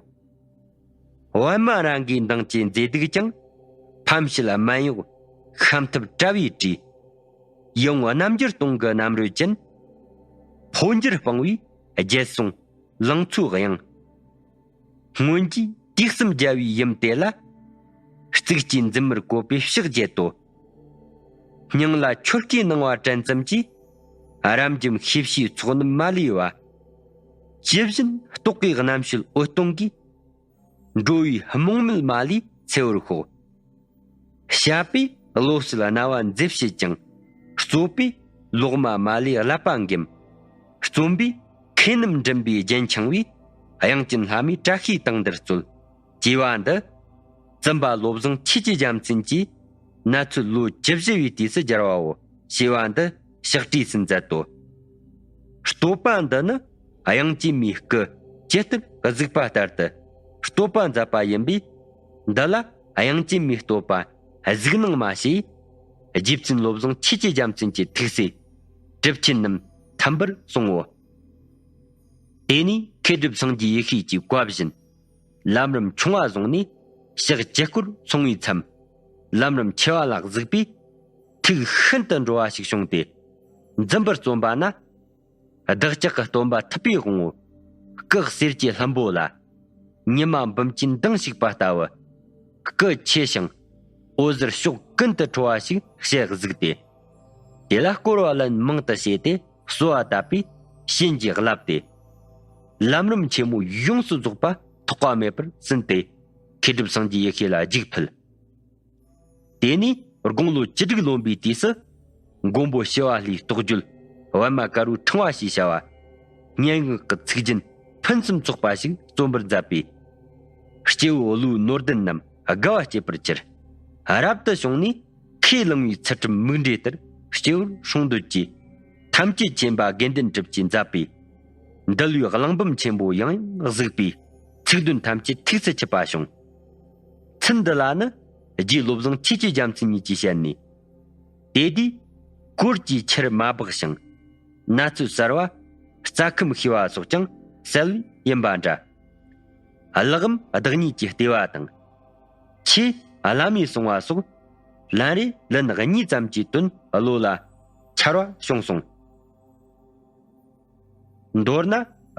པད་མ་རང་གི་མདངས་ཀྱི་མཛེས་སྡུག་ཀྱང་། ཕམ་བྱེད་སྨན་གཡོགས་ཤམ་ཐབས་དྲ་བའི་བྲིས། ཡང་རྣམ་འགྱུར་སྟོང་གི་རྣམ་རོལ་ཅན། འཕོ་འགྱུར་སྤང་བའི་རྒྱལ་སྲུང་ལང་ཚོའི་དབྱངས། སྔོན་གྱི་དུས་གསུམ་རྒྱལ་བའི་ཡུམ་དེ་ལ། གཙུག་གི་འཛིན་མར་བཀོད་པའི་ཕྱག་བརྒྱད་དོ། སྙིང་ལ་ཆོས་སྐུའི་སྣང་བ་དྲན་ཙམ་གྱིས། རབ་འབྱམས་ཤེས་བྱའི་ཚོགས་རྣམས་མ་ལུས་པ། ཇི་བཞིན་རྟོག་གེའི་རྣམ་ཤེས་འོད་སྟོང་གིས། འགྲོ་བའི་རྨོངས་མུན་མ་ལུས་འཚེར་བར་ཤོག། བཤད་པས་བློ་གསལ་རྣ་བ་མཛེས་བྱེད་ཅིང་། རྩོད་པས་ལོག་སྨྲ་མ་ལུས་ཀླད་པ་འགེམས། རྩོམ་པས་མཁས་རྣམས་མགྲིན་པའི་རྒྱན་འཆང་བའི། དབྱངས་ཅན་ལྷ་མོའི་བཀྲ་ཤིས་དང་འདིར་སྩོལ། ཅེས་པ་འདི། བཙུན་པ་བློ་བཟང་ཆོས་ཀྱི་རྒྱལ་མཚན་གྱིས། གནས་ཚུལ་ལོ་བཅུ་བཞི་པའི་དུས་སུ་སྦྱར་བའོ། ཞེས་པ་འདི་ཕྱག་བྲིས་སུ་མཛད་དོ། བསྟོད་པ་འདི་ནི་དབྱངས་ཅན་མའི་སྐུ་ཇི་ལྟར་གཟིགས་པ་ལྟར་དུ་བསྟོད་པ་མཛད་པ་ཡིན་པས། འདི་ལ་དབྱངས་ཅན་མའི་བསྟོད་པ་གཟིགས་སྣང་མ་ཞེས། རྗེ་བཙུན་བློ་བཟང་ཆོས་ཀྱི་རྒྱལ་མཚན་གྱི་ཐུགས་སྲས་གྲུབ་ཆེན་རྣམས་ཐིམ་པར་གསུངས་འོ། དེ་ནས་མཁས་གྲུབ་སངས་རྒྱས་ཡེ་ཤེས་ཀྱི་བཀའ་བཞིན། ལམ་རིམ་ཆུང་བ་བཟུང་ནས་ཕྱག་ཅི་སྐོར་སོང་བའི་མཚམས། ལམ་རིམ་ཆེ་བ་ལ་གཟིགས་པས་ཐུགས་ཤིན་ཏུ་འགྲོ་བ་ཞིག་བྱུང་སྟེ། འཛུམ་པར་བརྩོན་པ་ན། བདག་ཅག་གི་སྟོན་པ་ཐུབ་པའི་དབང་པོ། སྐུ་གསེར་གྱི་ལྷུན་པོ་ལ། ཉི་མ་འབུམ་གྱིས་མདངས་ཕྱུག་པ་ལྟ་བུ། སྐུ་ཆེ་ཞིང་། འོད་ཟེར་ཕྱོགས་ཀུན་ཏུ་འཕྲོ་བ་ཞིག་ཞལ་གཟིགས་ཏེ། དེ་ལ་བསྐོར་བ་ལན་མང་དུ་བྱས་ཏེ་གསོལ་བ་བཏབ་པས་བྱིན་གྱིས་བརླབས་ཏེ། ལམ་རིམ་ཆེན་མོ་ཡོངས་སུ་རྫོགས་པ་ཐོགས་པ་མེད་པར་ཟིན་ཏེ། མཁས་གྲུབ་སངས་རྒྱས་ཡེ་ཤེས་ལ་རྒྱུགས་ཕུལ། དེ་ནས་དགུང་ལོ་བཅུ་དྲུག་ལོན་པའི་དུས་སུ། མགོན་པོ་ཞི་བ་ལྷའི་རྟོགས་བརྗོད་པད་མ་དཀར་པོའི་ཕྲེང་བ་ཞེས་བྱ་བ། སྙན་ངག་གི་ཚིག་རྒྱན་ཕུན་སུམ་ཚོགས་པ་ཞིག་རྩོམ་པར་མཛད་པས། སྐྱེ་བོ་བློའི་ནོར་ལྡན་རྣམས་དགའ་བ་སྐྱེད་པར་གྱུར། རབ་ཏུ་བྱུང་ནས་ཁས་བླངས་པའི་ཚུལ་ཁྲིམས་མིག་འབྲས་ལྟར་སྤྱི་བོར་སྲུང་འདོད་ཀྱི། ཐམས་ཅད་མཁྱེན་པ་དགེ་འདུན་གྲུབ་ཀྱིས་མཛད་པའི། འདུལ་བའི་གླེགས་བམ་ཆེན་པོ་ཡང་ཡང་གཟིགས་པས་ཚིག་དོན་ཐམས་ཅད་ཐུགས་སུ་ཆུད་པ་བྱུང་། ཚུལ་འདི་ལ་ནི་རྗེ་བློ་བཟང་ཆོས་ཀྱི་རྒྱལ་མཚན་ཉིད་ཀྱིས་བཤད་ནས། དེ་དུས་གོར་གྱི་ཆར་མ་སྦགས་ཤིང་། གནས་ཚུལ་གསར་བ་རྩྭ་ཁུམ་ཤེས་པ་སོགས་ཀྱང་གསལ་བས་ཡིན་པ་འདྲ། གླེགས་བམ་བདག་ཉིད་ཀྱིས་བལྟས་པ་དང་། ཆོས་བླ་མས་གསུངས་པ་སོགས་ལན་རེ་ལན་གཉིས་ཙམ་གྱིས་དོན་བློ་ལ་འཆར་བ་བྱུང་སོང་། མདོར་ན་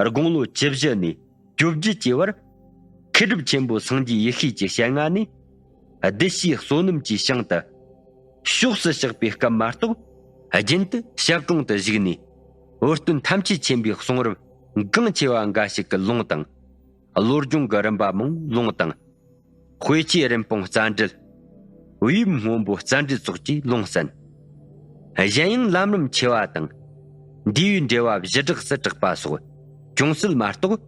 དགུང་ལོ་བཅུ་བཞི་ནས་བཅོ་བརྒྱད་ཀྱི་བར་མཁས་གྲུབ་ཆེན་པོ་སངས་རྒྱས་ཡེ་ཤེས་ཀྱི་ཞལ་སྔ་ནས་བདུད་བཞིའི་བསོད་ནམས་ཀྱི་ཞིང་དུ་ཕྱོགས་སུ་གཤེགས་པའི་སྐབས་མ་གཏོགས། རྒྱུན་དུ་ཞབས་དྲུང་དུ་བཞུགས་ནས་འོད་སྟོན་ཐམས་ཅད་མཁྱེན་པའི་གསུང་རབ་འགངས་ཆེ་བ་འགའ་ཞིག་གི་ལུང་དང་ བློ་སྦྱོང་གི་རིམ་པ་མང་ལུང་དང་། དཔེ་ཆའི་རིན་སྤུངས་རྩ་འགྲེལ། དབྱིབས་སྔོན་པོ་རྩ་འགྲེལ་སོགས་ཀྱིས་ལུང་གསན། གཞན་ཡང་ལམ་རིམ་ཆེ་བ་དང་། འདས་པའི་འགྲེལ་བ་བཞི་སྦྲགས་སུ་གྲགས་པ་སོགས་ཅུང་ཟད་མ་གཏོགས།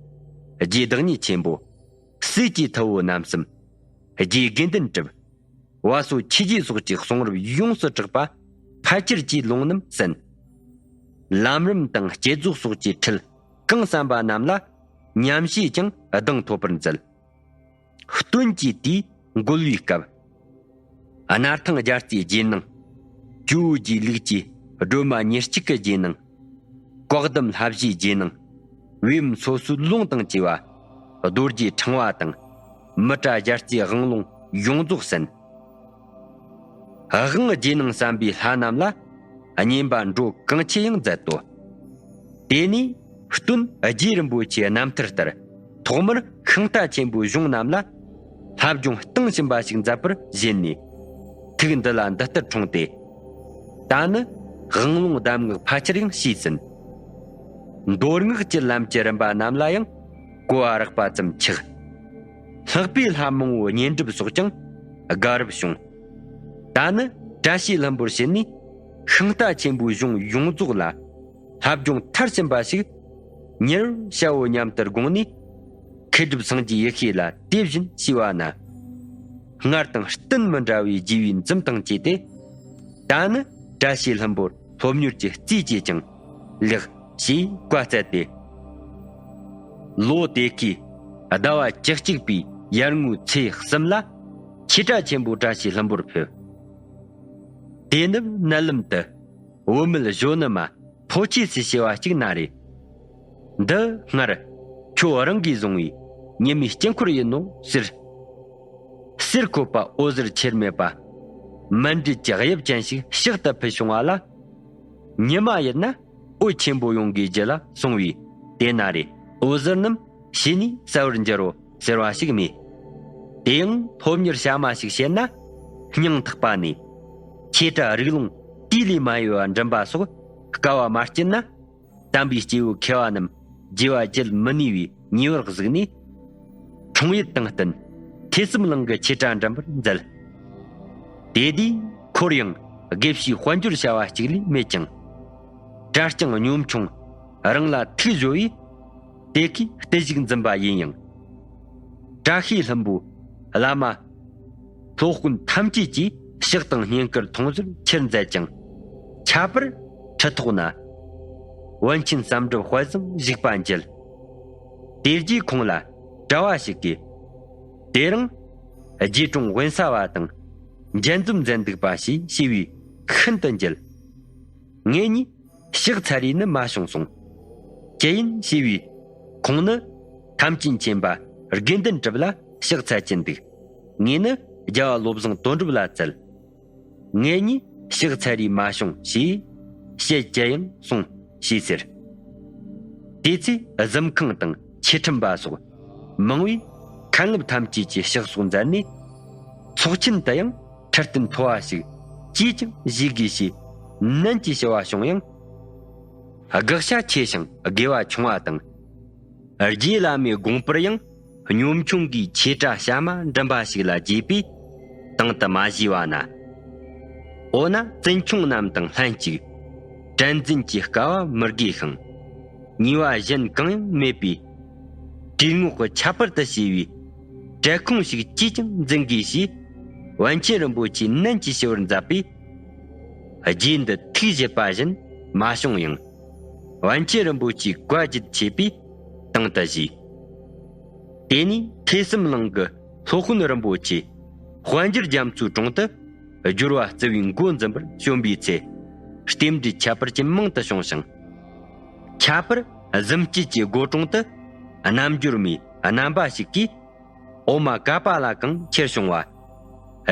རྗེ་བདག་ཉིད་ཆེན་པོ། སྲས་ཀྱི་ཐུ་བོ་རྣམ་གསུམ། རྗེ་དགེ་འདུན་གྲུབ། བ་སོ་ཆོས་རྗེ་སོགས་ཀྱི་གསུང་རབ་ཡོངས་སུ་གྲགས་པ་ཕལ་ཆེར་གྱིས་ལུང་རྣམས་གསན། ལམ་རིམ་དང་བསྐྱེད་རྫོགས་སོགས་ཀྱི་ཁྲིད་གང་བསམ་པ་རྣམས་ལ་ཉམས་བཞེས་ཀྱང་གདེང་ཐོབ་པར་མཛད། སྟོན་གྱི་དུས་འགོལ་བའི་སྐབས། སྣར་ཐང་རྒྱལ་རྩེའི་རྗེས་གནང་། ཇོ་བོ་རྗེའི་ལུགས་ཀྱི་སྒྲོལ་མ་ཉེར་གཅིག་གི་རྗེས་གནང་། བཀའ་གདམས་བསླབ་གཞིའི་རྗེས་གནང་། བེའུ་སོ་སོའི་ལུང་དང་བཅས་པ། རྡོ་རྗེ་ཕྲེང་བ་དང་། མི་ཏྲ་རྒྱལ་རྩེའི་དབང་ལུང་ཡོངས་རྫོགས་གསན། དབང་རྗེས་གནང་བསམ་པའི་ལྷ་རྣམས་ལ། བསྙེན་པ་འགྲོ་གང་ཆེ་ཡང་མཛད་དོ། དེ་ནས་སྟོན་རྗེ་རིན་པོ་ཆེའི་རྣམ་ཐར་ལྟར། ཐོག་མར་ཤིང་རྟ་ཆེན་པོའི་གཞུང་རྣམས་ལ། བསླབ་སྦྱོང་གཏིང་ཟབ་པ་ཞིག་མཛད་པར་བཞེད་ནས། ཐུགས་འདི་ལ་འདི་ལྟར་འཁྲུངས་ཏེ། ད་ནི་དབང་ལུང་གདམས་ངག་ཕལ་ཆེར་ཡང་ཤེས་ཟིན། མདོ་སྔགས་ཀྱི་ལམ་གྱི་རིམ་པ་རྣམས་ལ་ཡང་གོ་བ་རགས་པ་ཙམ་ཆགས། ལྷག་པའི་ལྷ་མང་བོའི་བསྙེན་སྒྲུབ་སོགས་ཀྱང་དགའ་རབ་བྱུང་། ད་ནི་བཀྲ་ཤིས་ལྷུན་པོར་ཕྱིན་ནས་ཤིང་རྟ་ཆེན་པོའི་གཞུང་ཡོངས་རྫོགས་ལ། བསླབ་སྦྱོང་མཐར་ཕྱིན་པ་ཞིག་མྱུར་བྱའོ་སྙམ་དུ་དགོངས་ནས། མཁས་གྲུབ་སངས་རྒྱས་ཡེ་ཤེས་ལ་དེ་བཞིན་ཞུས་པ་ན། སྔར་དང་གཏན་མི་འདྲ་བའི་རྗེ་བོའི་འཛུམ་དང་བཅས་ཏེ། ད་ནི་བཀྲ་ཤིས་ལྷུན་པོར་སློབ་གཉེར་གྱི་རྩིས་བཅད་ཀྱང་ལེགས་ཞེས་བཀའ་སྩལ་ཏེ། ལོ་དེ་ཁའི་ཟླ་བ་བཅུ་གཅིག་པའི་ཡར་ངོའི་ཚེས་གསུམ་ལ་ཆོས་གྲྭ་ཆེན་པོ་བཀྲ་ཤིས་ལྷུན་པོར་ཕེབས། དེ་ནི་མནལ་ལམ་དུ། བུད་མེད་གཞོན་ནུ་མ་ཕོ་ཆེ་སི་ཞེས་པ་གཅིག་ན་རེ། འདི་སྔར་ཁྱོད་རང་གིས་བཟུང་བའི་ཉི་མའི་དཀྱིལ་འཁོར་ཡིན་ནོ་ཟེར། གསེར་ཁོག་པ་འོད་ཟེར་ཆེར་མེད་པ། མཎྜལ་གྱི་དབྱིབས་ཅན་ཞིག་ཕྱག་ཏུ་ཕུལ་བྱུང་བ་ལ། ཉི་མ་ཡིན་ན་འོད་ཆེན་པོ་ཡོང་གི་རྒྱུ་ལ་སོང་བས། དེ་ན་རེ་འོད་ཟེར་རྣམས་ཕྱི་ནས་གསལ་བར་འགྱུར་རོ་ཟེར་བ་ཞིག་སྨྲས། དེ་ཡང་སློབ་གཉེར་གཤའ་མ་ཞིག་བྱེད་ན། སྙིང་ཐག་པ་ནས། ཆོས་གྲྭ་རིགས་ལུང་དུས་ལས་མ་ཡོལ་བར་འགྲིམ་པ་སོགས་དཀའ་བ་མ་སྤྱད་ན། དམ་པའི་སྐྱེས་བུ་མཁས་པ་རྣམས་རྒྱས་པ་བརྗེད་མི་ནུས་པའི་ཉེས་པར་གཟིགས་ནས། འཁྲུངས་ཡུལ་དང་བསྟུན་ཐོས་བསམ་གླིང་གི་ཆོས་གྲྭ་འགྲིམ་པར་མཛད། དེ་དུས་ཁོར་ཡང་དགེ་བཤེས་དཔལ་འབྱོར་བྱ་བ་གཅིག་ལས་མེད་ཀྱང་། གྲྭ་རྐྱང་གཉོམ་ཆུང་རང་ལ་ཐུགས་གཞོལ་བས། དེ་ཁའི་བརྟུལ་ཞུགས་འཛིན་པ་ཡིན་ཡང་། བཀྲ་ཤིས་ལྷུན་པོའི་བླ་མ་སློབ་དཔོན་ཐམས་ཅད་ཀྱིས་ཕྱག་དང་བསྙེན་བཀུར་མཐོང་ཚུལ་ཁྱེར་མཛད་ཅིང་། ཁྱད་པར་ཁྲི་ཐོག་ན་པཎ་ཆེན་བསམ་གྲུབ་དཔལ་བཟང་བཞུགས་པ་མཇལ། དེ་རྗེས་ཁོང་ལ་གྲྭ་བ་ཞིག་གིས། དེ་རིང་རྗེ་དྲུང་དབེན་ས་པ་དང་མཇལ་འཛོམས་མཛད་འདུག་པ་ཞེས་ཞུས་པས་ཤིན་ཏུ་མཇལ། ངེད་གཉིས་ཕྱག་འཚལ་རས་ནི་མ་བྱུང་གསུངས། ཅི་ཡིན་ཞུས་པས། ཁོང་ནི་ཐམས་ཅད་མཁྱེན་པ་དགེ་འདུན་གྲུབ་ལ་ཕྱག་འཚལ་གྱིན་འདུག། ངས་ནི་རྒྱལ་བ་བློ་བཟང་དོན་གྲུབ་ལ་བཙལ། ངེད་གཉིས་ཕྱག་འཚལ་རས་མ་བྱུང་ཞེས་བཤད་ཀྱི་ཡང་གསུངས་ཞེས་ཟེར། དེ་ཚེ་གཟིམ་ཁང་དང་ཆོས་ཁྲིམས་པ་སོགས་མང་བས་མཁན་སློབ་ཐམས་ཅད་ཀྱིས་ཕྱག་སོགས་མཛད་ནས། ཚོགས་ཆེན་དུ་ཡང་ཁྲི་སྟན་མཐོ་བ་ཞིག་ཅིས་ཀྱང་བཞེས་དགོས་ཞེས་ནན་གྱིས་ཞུ་བ་བྱུང་ཡང་། དགག་བྱ་ཆེ་ཞིང་དགེ་བ་ཆུང་བ་དང་། རྗེ་བླ་མའི་དགོངས་པར་ཡང་གཉོམ་ཆུང་གིས་ཆོས་གྲྭ་གཤའ་མ་འགྲིམ་པ་ཞིག་ལ་བརྗས་པས་དང་དུ་མ་བཞེས་པ་ན། འོ་ན་བཙུན་ཆུང་རྣམས་དང་ལྷན་ཅིག་གྲྭ་འཛིན་གྱི་དཀའ་བ་མི་དགོས་ཤིང་། ཉེས་པ་གཞན་གང་ཡང་མེད་པས། གྲོས་ངོགས་ཀྱི་ཁྱད་པར་དུ་བྱས་པའི་གྲྭ་ཁོངས་ཤིག་ཅིས་ཀྱང་འཛིན་དགོས་ཞེས་པཎ་ཆེན་རིན་པོ་ཆེས་ནན་གྱིས་ཞུ་བར་མཛད་པས། རྗེ་འདི་ཐུགས་བཞེད་པ་བཞིན་མ་བྱུང་ཡང་། པཎ་ཆེན་རིན་པོ་ཆེས་བཀའ་བརྒྱུད་ཆེ་བས་དང་དུ་བཞེས། དེ་ནས་ཐོས་བསམ་གླིང་གི་སློབ་དཔོན་རིན་པོ་ཆེ་དཔལ་འབྱོར་རྒྱ་མཚོའི་དྲུང་དུ་སྦྱོར་བ་བརྩི་བའི་འགོ་འཛིན་པར་བྱོན་པའི་ཚེ། རྟེན་འབྲེལ་ཁྱད་པར་ཅན་མང་དུ་བྱུང་ཞིང་། ཁྱད་པར་གཟིམ་དཀྱིལ་གྱི་སྒོ་དྲུང་དུ་རྣལ་འབྱོར་མའི་རྣམ་པ་ཞིག་གིས་འོ་མ་ཀ་པཱ་ལ་གང་ཁྱེར་བྱུང་བ།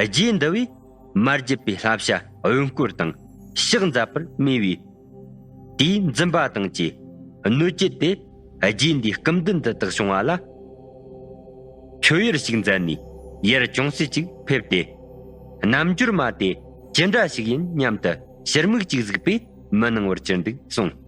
རྗེ་འདི་བས་མ་བརྒྱུད་པའི་བསླབ་བྱ་འོད་སྐོར་དང་ཕྱག་མཛད་པར་སྨྲས་པས། དེས་འཛིན་པ་དང་བཅས་གནོད་བྱེད་དེ་རྗེ་འདིའི་སྐུ་མདུན་དུ་བཏགས་བྱུང་བ་ལ། མཆོད་ཡར་ཞིག་མཛད་ནས་ཡར་ཅུང་ཟད་ཅིག་ཕེབས་ཏེ། རྣལ་འབྱོར་མ་དེ་ཅི་འདྲ་ཞིག་ཡིན་སྙམ་དུ་ཕྱིར་མིག་ཅིག་གཟིགས་པས་མི་སྣང་བར་གྱུར་འདུག་གསུངས།